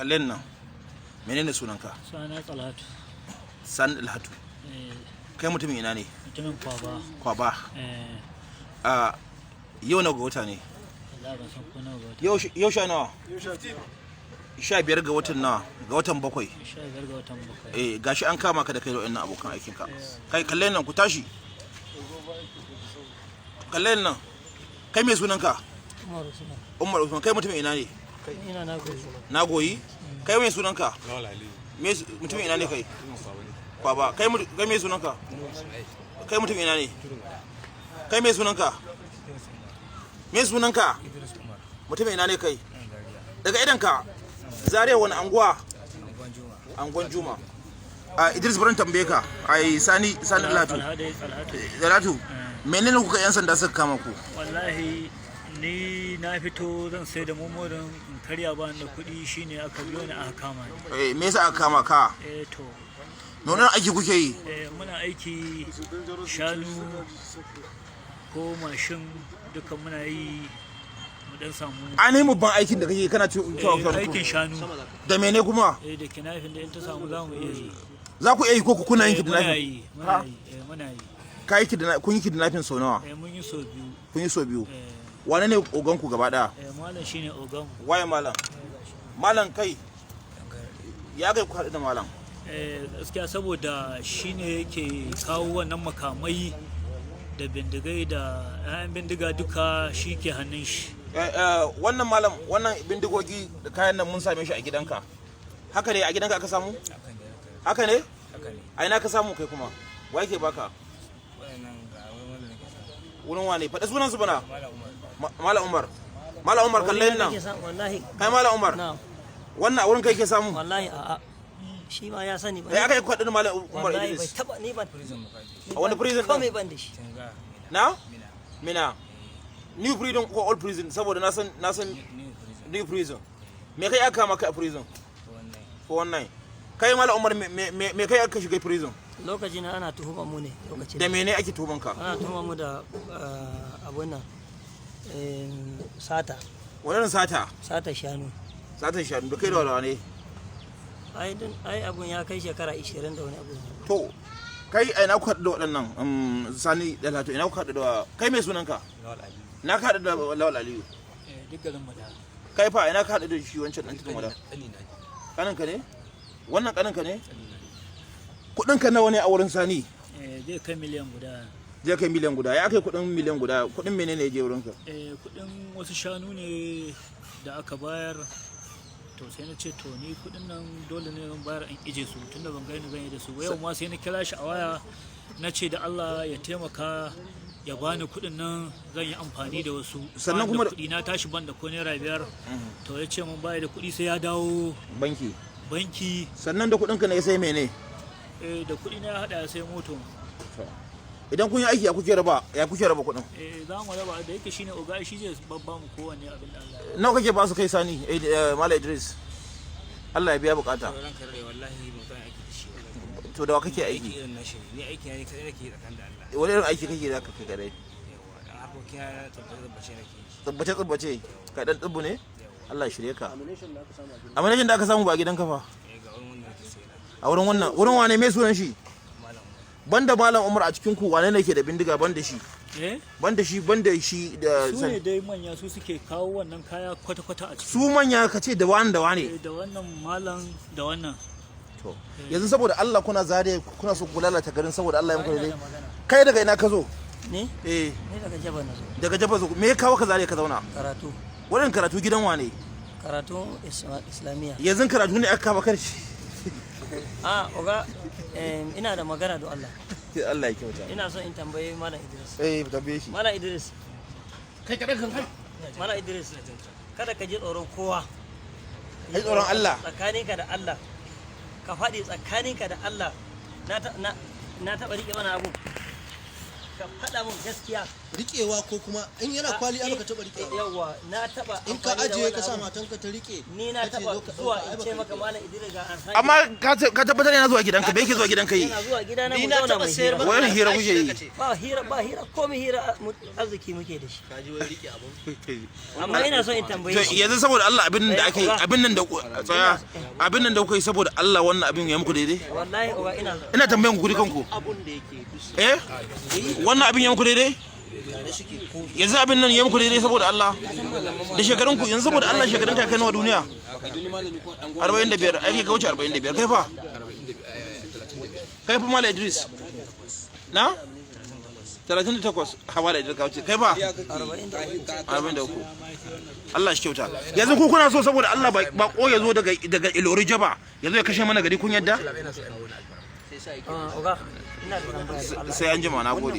Kallen nan, menene sunanka? Suna Talatu. Sani Dalhatu? Eh. Kai mutumin ina ne? Mutumin Kwaba. Kwaba? Eh. A yau na ga wata ne? Allah, ban san ko nawa ga wata. Yau sha nawa? 15 ga watan nawa? Ga watan bakwai. 15 ga watan bakwai. Eh, gashi an kama ka da kai da wayannan abokan aikin ka. Kai, kallen nan, ku tashi. Kallen nan, kai mai sunanka? Umar Usman. Umar Usman, kai mutumin ina ne? Ina na goyi. Na goyi. Kai mai sunanka? Lawal Aliyu. Mutumin ina ne kai? Kwaba. Kai kai mai sunanka? Kai mutumin ina ne? Kai mai sunanka? Mai sunanka? Idris Umar. Mutumin ina ne kai? Nan Zaria. Daga idanka. Zaria, wani anguwa? Angon Juma. Angon Juma. A Idris, barin tambaye ka. Ai Sani, Sani Latu. Alhadai Talatu. Latu, menene kuka yan sanda suka kama ku? Wallahi ni na fito zan sai da mummurin in karya, ba da kuɗi, shine aka biyo ni aka kama ni. Eh, me yasa aka kama ka? Eh to. Me wani aiki kuke yi? Eh, muna aiki shanu ko mashin, duka muna yi mu dan samu. Ainihin babban aikin da kake kana Eh, aikin shanu. Da mene kuma? Eh, da kinafin da in ta samu za mu iya yi. Za ku iya yi ko kuna yin Eh, muna kidnapping? yi, muna yi, eh, muna yi. Ka yi kidnapping, kun yi kidnapping sau nawa? Eh, mun yi sau biyu. Kun yi sau biyu? Eh. Wane ne ogan ku gaba daya? Eh, malam shine ogan. Waye malam? Malam, kai ya kai ku haɗu da malam? Eh, gaskiya saboda shine yake kawo wannan makamai da bindigai da 'ya'yan bindiga, duka shi ke hannun shi. Eh, eh, wannan malam, wannan bindigogi da kayan nan mun same shi a gidanka, haka ne? A gidanka aka samu? Haka ne, Haka ne? haka ne. A ina ka samu kai kuma? Wa yake baka? Waɗannan ga wani wanda nake samu. Wurin wane? Faɗa sunan su bana. Malam Umar. Malam Umar, Malam Umar, kallon nan. Wallahi. Kai Malam Umar? Na. Wannan a wurin kai ke samu? Wallahi a'a. Shi ma ya sani ba. Eh, aka yi kwaɗin Malam Umar? Wallahi bai Idris taba ni ban. Prison muka je. A wani prison din? Komai ban da shi. Tinga. Na? Mina. Mina. New prison ko old prison? Saboda na san New prison. New prison. Me kai aka maka a prison? Wannan. 419. Kai Malam Umar, me kai aka shiga prison? Lokacin ana tuhuma mu ne lokacin. Da mene ake tuhuman ka? Ana tuhuma mu da abun nan, sata. Wani sata? Sata shanu. Satan shanu da kai da walawa ne? Ai ai abun ya kai shekara 20 da wani abu. To kai, a ina ku haɗu da waɗannan? Sani Dalhatu, ina ku haɗu da kai? Mai sunanka? Lawal Aliyu. Na ka haɗu da Lawal Aliyu? Eh, duk garin mu da. Kai fa, ina ka haɗu da shi wancan ɗan Tudun Wada? Ƙanina ne. Ƙaninka ne wannan? Ƙaninka ne? Kuɗinka nawa ne a wurin Sani? Eh, zai kai miliyan 1. Zai kai miliyan 1. Ya kai kuɗin miliyan 1? Kuɗin menene ya je wurinka? Eh, kudin wasu shanu ne da aka bayar. To sai na ce to ni kudin nan dole ne zan bayar in ije su, tunda ban gani zan yi da su ba. Yau ma sai na kira shi a waya, na ce da Allah ya taimaka ya bani kudin nan, zan yi amfani da wasu. Sannan Bani da kuma kudi na tashi ban da ko naira 5. To ya ce mun baya da kudi, sai ya dawo banki. Banki. Sannan da kuɗinka ne ya sai mene? Eh, da kudi na ya hada ya sai moto. Idan kun yi aiki, ya kuke raba kuɗin? Eh, za mu raba, da yake shine oga, shi zai babba mu kowanne abin da Allah ya Nawa kake ba su kai Sani? Eh, eh, Malam Idris, Allah ya biya bukata. To ranka rai, wallahi ban san aiki da shi wallahi. To da wa kake Aiki aiki? irin nashi ne. Ni aiki na ne kadai nake yi tsakanin da Allah. Wani irin aiki kake zaka kai kadai? Yawwa, dan harkokin na tsabbace tsabbace nake yi. Tsubbace tsubbace? Kai dan tsubbu ne? Allah ya shirye ka. Ammunition da aka samu ba a gidanka fa? Eh, ga wurin wanda nake sai na. A wurin wannan, wurin wane? Mai sunan shi? Malam Umar. Banda Malam Umar, a cikin ku wane ne ke da bindiga banda shi? Eh. Banda shi, banda shi da Su ne dai manya, su suke kawo wannan kaya kwata-kwata a ciki. Su manya ka ce da wani da wane? Eh, da wannan malam da wannan. To yanzu saboda Allah, kuna zare, kuna so ku lalata garin, saboda Allah ya muku Ina dai. da magana. Kai daga ina ka zo? Ne? Eh. Ni daga Jaba na zo. Daga Jaba zo. Me ya kawo ka zare ka zauna? Karatu. Wannan karatu gidan wane? Karatu Islamiyya. Yanzu karatu ne aka kama karshe? A oga, ina da magana da Allah. Allah ya kyauta. Ina son in tambayi Malam Idris. Eh, tambaye shi. Malam Idris. Kai kadan kan kai. Malam Idris. Kada ka ji tsoron kowa. Ai tsoron Allah. Tsakaninka da Allah. Ka faɗi tsakaninka da Allah. Na taɓa riƙe mana abu. Ka faɗa mun gaskiya. Rikewa ko kuma in yana kwali ai baka taba rikewa. Yawwa, na taba In ka amfani da ajiye wani ka sa abu. matanka ta rike. Ni na kace taba zo ka zuwa ɗauka, ai in ce baka maka rike ba. Malam Idris ga an Amma ka tabbatar yana zuwa gidanka, me yake zuwa gidanka yi? Yana zuwa gidana, mu Ni na zauna taba mu sayar hira. maka Wani hira da kuke yi? kashi kace. Ba hira, ba hira, komai hira arziki muke da shi. Ka ji wai rike abun. Amma ina so in tambaye To shi. yanzu saboda Allah abin da aka yi, abin nan da tsaya, abin nan da kuka yi saboda Allah, wannan abin ya muku daidai? Wallahi oga, ina Ina tambayan ku kanku. Abun da yake duk Eh? Wannan abin ya muku daidai? Yanzu abin nan ya muku daidai saboda Allah? Da shekarun ku yanzu saboda Allah, shekarun ka kai nawa duniya? 45, ai ka wuce 45. Kai fa? Kai fa Malam Idris? Na? 38, hawa da Idris ka wuce. Kai fa? 43. Allah shi kyauta. Yanzu ku kuna so saboda Allah ba ya zo daga Ilori Jaba ya zo ya kashe mana gari, kun yadda? Oga, ina da tambaya da Allah. Sai an jima, na gode.